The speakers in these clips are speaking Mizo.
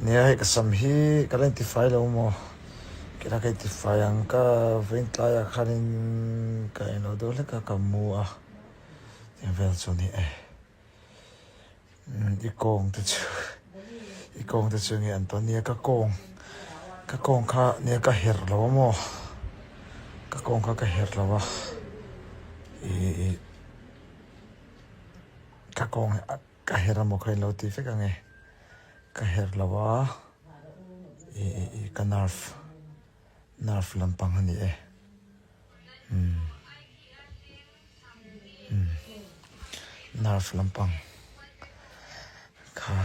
Nia hei ka sam hi ka la intifai lo maw? Kila ka intifai ang ka vawiin tlaiah khanin ka englo deuh hlek a ka mu a tih vel chu a ni e. I kawng te chu i kawng te chu nge an tawn nia ka kawng ka kawng kha nia ka herh lo a maw? Ka kawng kha ka herh lo a ih ka kawng hi a. Ka her a maw kha in lo ti vek ang e, ka her lo a i i i ka nerve nerve lampang a ni e umm umm nerve lampang kha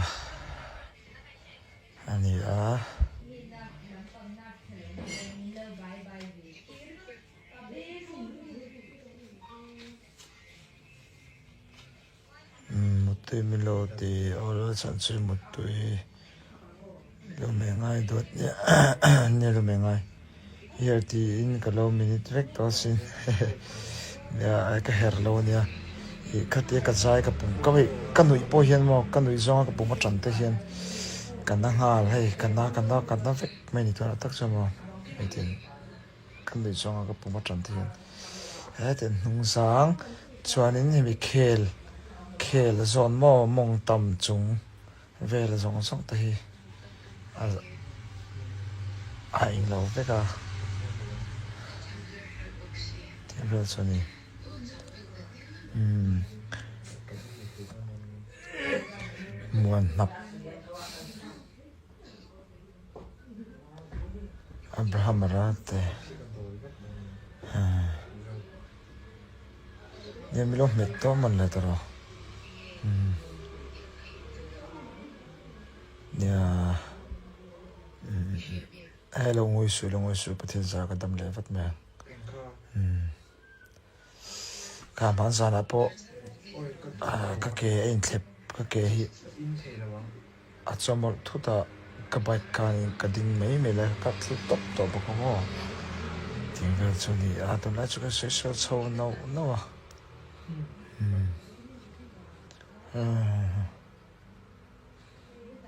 a ni a. Muttui min lo ti aw lal chhan chu muttui lo meh ngai dawt nia nia lo meh ngai here tiin ka lo minute vek tawh asin nia ka herh lo ania ih khatia ka zai ka pum ka hei ka nuih pawh hian maw ka nuih zawnga ka pum atang te hian ka na nghal hei ka na ka na ka na vek mai ni tunah tak chuan maw hei tin. Ka nuih zawnga ka pum atang te hian hetiang hnung zang chuanin hemi khel khel zawn maw mawng tam chung vel zawng zawng te hi a a englo vek a tih vel chu a ni umm muan hnap. Abraham a ral te nia milo hmet tawh man le tawh umm nia umm hei lo ngawi suh lo ngawi suh Pathian zar ka dam leh vat mai ang umm kha hman zanah pawh ka ke a inthlep ka ke hi. A chawmawlh thut a, ka bike khanin ka ding mai mai lai kha ka thlu tawp tawh bawk ang aw tih vel chu a ni a, tunlai chu kan sawi sawi chho nauh nauh a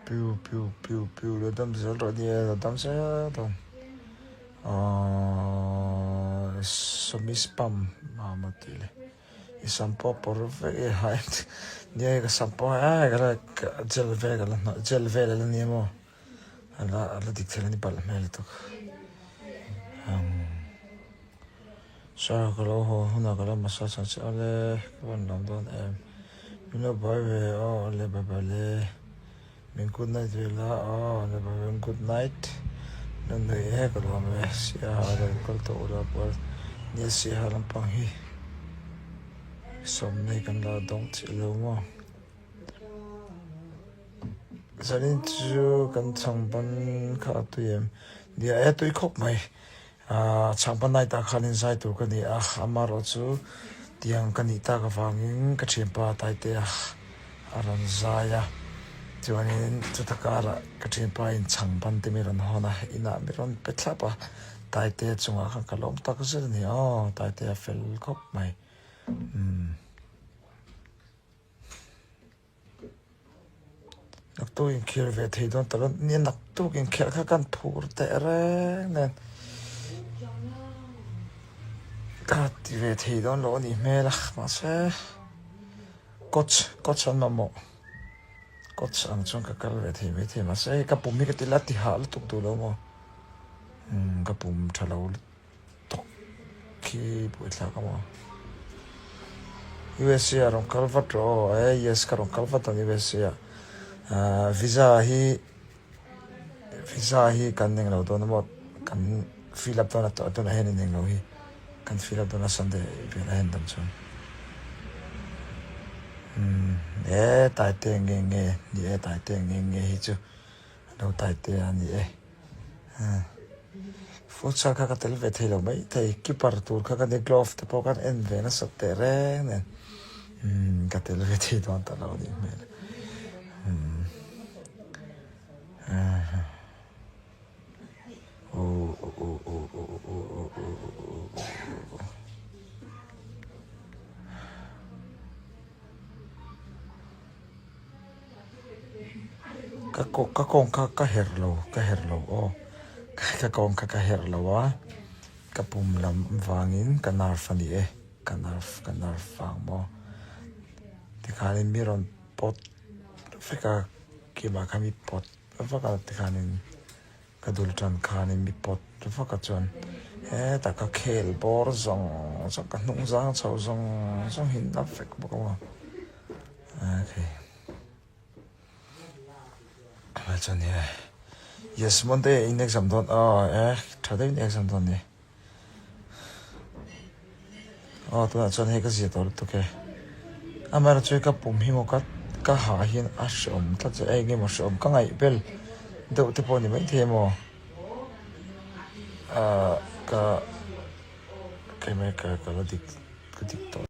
piu piu piu piu lo dam zel rawh nia lo dam zel dawn ahh sawmi spam mama tih leh. I sam pawh pawr vek i ha em nia ka sam pawh hei ka la gel vel ka la hnawih gel vel ala nia maw ala ala dik thei lo ni palh hmel lutuk sir ka lo haw hunah ka lo massage ang che awle ka van lawm dawn em min lo buai ve aw awle bye bye le. Min good night ve la aw le bye good night na nui e ka lawm e siaha lo kal tawh ula kual nia siaha lampang hi sawmnei kan la dawng chiah lo maw zanin chu kan chhangban kha a tui em nia e tui khawp mai. Aaa chhangpa night ah khan inzai tur ka ni a, amaherawh chu tiang ka nih tak avangin ka thianpa Taitea a rawn zai a, chuanin chuta karah ka thianpa in chhangban te mi rawn hawn a, inah mi rawn pe thlap a, Taitea chungah khan ka lawm tak zet a ni aw, Taitea fel khawp mai umm. Naktuk inkhel ve thei dawn tak a nia naktuk inkhel kha kan phur teh reng nen ka ti ve thei dawn lo a nih hmel a mahse coach coach an mamawh coach ang chuan ka kal ve thei maithei mahse hei ka pum hi ka ti la ti hah lutuk duh lo maw umm ka pum tha lo lutuk. Tawk khi buaithlak a maw? USA ah rawn kal vat rawh aw, e yes ka rawn kal vat ang USA ah. Ahh visa hi visa hi kan englo dawn a maw kan fill up dawn a tunah hian in englo hi kan fill up dawn a Sunday velah hian dam chuan. Umm e Taite nge nge ni e Taite nge nge hi chu alo Taite a ni e. Futsal kha ka tel ve thei lo mai thei, keeper tur kha ka ni glove te pawh khan en ve nasat teh reng nen umm ka tel ve thei dawn ta lo a nih hmel umm uh uh uh uh uh uh uh. Ka ka kawng kha ka herh lo ka herh lo aw ka kawng kha ka herh lo a ka pum lam vangin ka nerve a ni e ka nerve ka nerve vang maw tikhanin mi rawn pawt vek a keimah kha mi pawt vak a tikhanin ka dul tan khanin mi pawt vak a chuan hetah ka khel bawr zawng zawng ka hnung zang chho zawng zawng hi na vek bawk a maw okay. Chuan he yes Monday in exam dawn aw eh tha deuhin exam dawn ni aw tunah chuan hei ka zia tawh lutuk e amaherawh chu ka pum hi maw ka ka hah hian a hreawm tlat chu eng nge maw hreawm ka ngaih bel deuh te pawh ni maithei emaw ah ka keimah ka la dik ka dik tawh.